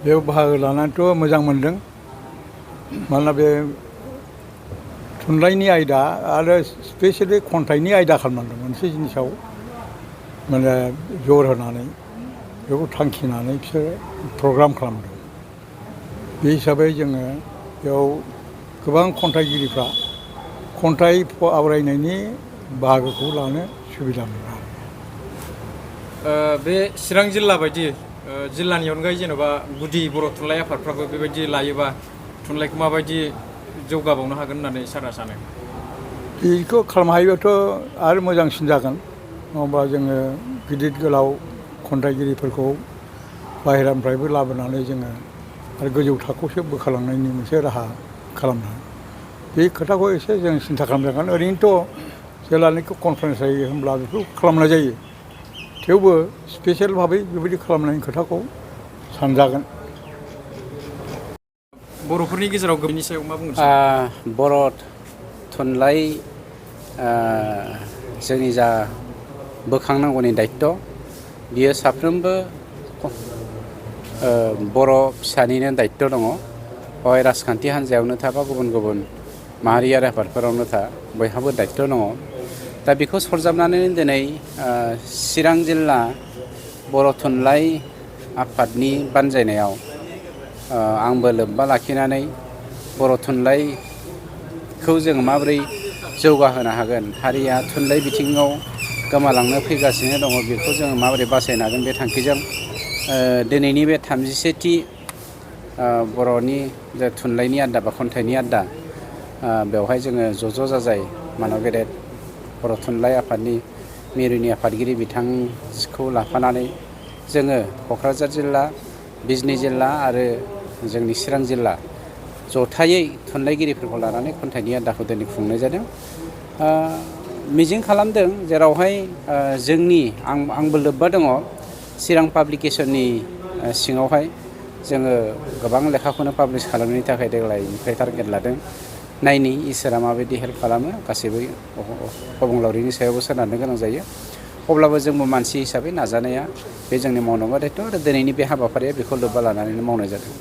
बेयाव बाहागो लानानैथ' मोजां मोनदों। मानोना बे थुनलाइनि आयदा आरो स्पेसियेलि खन्थाइनि आयदा खालामनांदों मोनसे जिनिसाव माने जर होनानै बेखौ थांखिनानै बिसोरो प्रग्राम खालामदों। बे हिसाबै जोङो बेयाव गोबां खन्थाइगिरिफ्रा खन्थाइ आवरायनायनि बाहागोखौ लानो सुबिदा मोनदों। बे चिरां जिल्ला बायदि जिल्लानि अनगायै जेन'बा गुदि बर' थुनलाइ आफादफ्राबो बेबायदि लायोबा थुनलाइखौ माबायदि जौगाबावनो हागोन होननानै सारा सानो? बेखौ खालामनो हायोबाथ' आरो मोजांसिन जागोन। नङाबा जोङो गिदिर गोलाव खन्थाइगिरिफोरखौ बाहेरानिफ्रायबो लाबोनानै जोङो आरो गोजौ थाखोआवसो बोखारलांनायनि मोनसे राहा खालामनो बे खोथाखौ एसे जों सिन्था खालामनांगोन। ओरैनोथ' जेब्लानाखि कनफारेन्स जायो होमब्ला बेखौ खालामनाय जायो। थेवबो स्पेसियेल भाबै बेबायदि खालामनायनि खोथाखौ सानजागोन। बर'फोरनि गेजेराव बेनि सायाव मा बुंनो सानो? बर' थुनलाइ जोंनि जा बोखांनांगौनि दायित्त' बियो साफ्रोमबो बर' फिसानिनो दायित्त' दङ। हय राजखान्थि हान्जायावनो था बा गुबुन गुबुन माहारियारि आफादफोरावनो था बयहाबो दायित्त' दङ। दा बेखौ सरजाबनानै दिनै चिरां जिल्ला बर' थुनलाइ आफादनि बानजायनायाव आंबो लोब्बा लाखिनानै बर' थुनलाइखौ जों माबोरै जौगाहोनो हागोन, हारिया थुनलाइ बिथिङाव गोमालांनो फैगासिनो दङ, बेखौ जोङो माबोरै बासायनो हागोन बे थांखिजों दिनैनि बे 36थि बर'नि जे थुनलाइनि आयदा बा खन्थाइनि आयदा बेवहाय जोङो ज' जाजाय मानव गेदेर बर' थुनलाइ आफादनि मिरुनि आफादगिरि बिथांखौ लाफानानै जोङो क'क्राझार जिल्ला, बिजनि जिल्ला आरो जोंनि चिरां जिल्ला जथायै थुनलाइगिरिफोरखौ लानानै खन्थाइनि आयदाखौ दिनै खुंनाय जादों। मिजिं खालामदों जेरावहाय आंबो लोब्बा दङ चिरां पाब्लिकेसननि सिङावहाय जोङो गोबां लेखाखौनो पाब्लिस खालामनायनि थाखाय देग्लायनिफ्राय टारगेट लादों। नायनि इसोरा माबायदि हेल्प खालामो, गासैबो अबंलावरिनि सायावबो सोनारनो गोनां जायो। अब्लाबो जोंबो मानसि हिसाबै नाजानाया बे जोंनि मावनांगौ दायित्त' आरो दिनैनि बे हाबाफारिया बेखौ लोब्बा लानानैनो मावनाय जादों।